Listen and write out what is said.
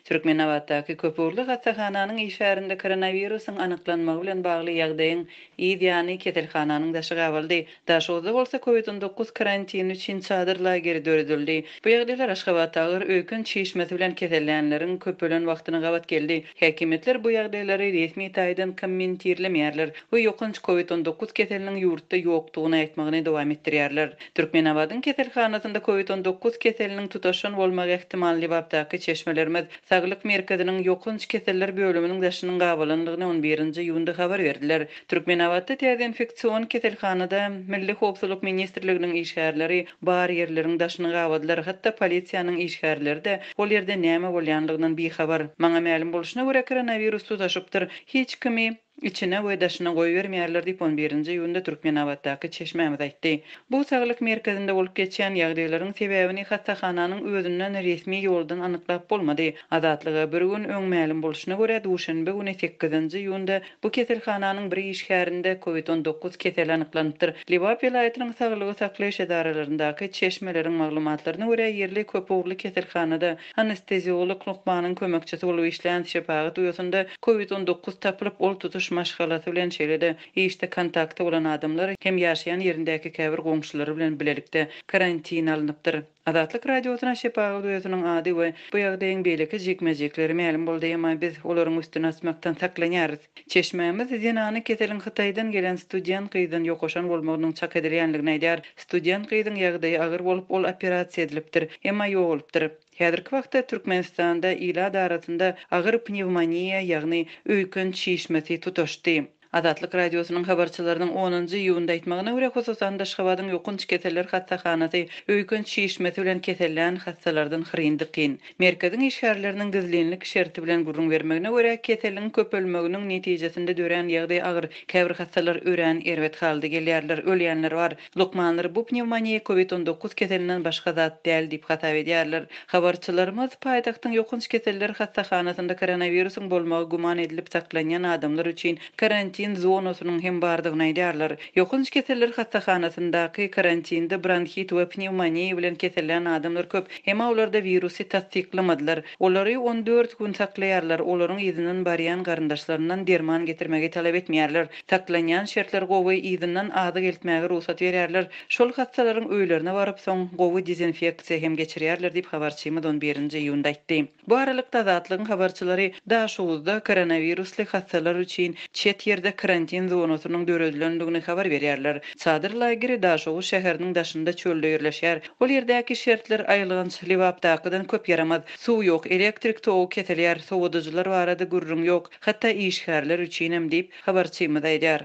Türkmenabatdaky köpugurly hassahananyň işgärinde koronawirusyň anyklanmagy bilen bagly ýagdaýyň yz ýany keselhananyň daşy gabaldy. Daşoguzda bolsa Covid 19 karantini üçin çadyr lageri döredildi. Bu ýagdaýlar Aşgabatda agyr öýken çişmesi bilen kesellänleriň köpelen wagtyna gabat geldi. Häkimiýetler bu ýagdaýlary resmi taýdan kommentirlemeýärler we ýokanç Covid 19 keseliniň ýurtda ýokdugyny aýtmagyny dowam etdirýärler. Türkmenabadyň keselhanasynda Covid 19 keseliniň tutaşan bolmagy ähtimal Lebapdaky çeşmelerimiz Saglyk merkeziniň ýokanç keseller bölüminiň daşynyň gabalandygyny on birinji iýunda habar berdiler. Türkmenabatda täze infeksion keselhanada Milli howpsuzlyk ministrliginiň işgärleri bar ýerleriň daşyny gabadylar, hatda polisiýanyň işgärleri-de ol ýerde näme bolýanlygyndan bihabar. Maňa mälim bolşuna görä, koronawirus tutaşypdyr. Hiç kimi. Içine we daşyna goýbermeýärler diýip, on birinji iýunda Türkmenabatdaky çeşmämiz aýtdy. Bu saglyk merkezinde bolup geçýän ýagdaýlaryň sebäbini hassahananyň özünden resmi ýoldan anyklap bolmady. Azatlyga bir gün öň mälim bolşuna görä, duşenbe güni sekizinji iýunda bu keselhananyň bir işgärinde Covid 19 keseli anyklanypdyr. Lebap welaýatynyň saglygy saklaýyş edaralaryndaky çeşmeleriň maglumatlaryna görä, ýerli köpugurly keselhanada Anesteziolog lukmanyň kömekçisi bolup işlän şepagat uýasynda Covid 19 tapylyp, ol tutuş maşgalasy bilen, şeýle-de işde kontakty bolan adamlar hem ýaşaýan ýerindäki käbir goňşulary bilen bilelikde karantine alnypdyr. Azatlyk Radiosyna şepagat uýasynyň ady we bu ýagdaýyň beýleki jikme-jikleri mälim boldy, emma biz olaryň üstüni açmakdan saklanýarys. Çeşmämiz zenany keseliň Hytaýdan gelen student gyzdan ýokaşan bolmagynyň çak edilýändigini aýdýar. Student gyzyň ýagdaýy agyr bolup, ol operasiýa edilipdir, emma ýogalypdyr. Häzirki wagtda Türkmenistanda ilat arasynda agyr pnewmoniýa, ýagny öýken çişmesi tutaşdy. Azatlyk Radiosynyň habarçylarynyň onunjy iýunda aýtmagyna görä, hususan-da Aşgabadyň ýokanç keseller hassahanasy öýken çişmesi bilen kesellän hassalardan hyryn-dykyn. Merkeziň işgärleriniň gizlinlik şerti bilen gürrüň bermegine görä, keseliň köpelmeginiň netijesinde dörän ýagdaý agyr, käbir hassalar örän erbet halda gelýärler, ölýänler bar. Lukmanlar bu pnewmoniýa Covid 19 keselinden başga zat däl diýip hasap edýärler. Habarçylarymyz paýtagtyň ýokanç keseller hassahanasynda koronawirusyň bolmagy güman edilip saklanýan adamlar üçin karantin zonasynyň hem bardygyny aýdýarlar. Ýokanç keseller hassahanasyndaky karantinde bronhit we pnewmoniýa bilen kesellän adamlar köp, emma olarda wirusy tassyklamadylar. Olary 14 gün saklaýarlar, olaryň yzyndan barýan garyndaşlaryndan derman getirmegi talap etmeýärler. Saklanýan şertler gowy, yzyndan azyk eltmäge rugsat berýärler. Şol hassalaryň öýlerine baryp, soň gowy dezinfeksiýa hem geçirýärler diýip, habarçymyz on birinji iýunda aýtdy. Bu aralykda, Azatlygyň habarçylary Daşoguzda koronawirusly hassalar üçin çet ýerde karantin zonasynyň döredilendigini habar berýärler. Çadyr lageri Daşoguz şäheriniň daşynda çölde ýerleşýär. Ol ýerdäki şertler aýylganç, Lebapdakydan köp ýaramaz. Suw ýok, elektrik togy kesilýär, sowadyjylar barada gürrüň ýok, hatda işgärler üçinem diýip, habarçymyz aýdýar.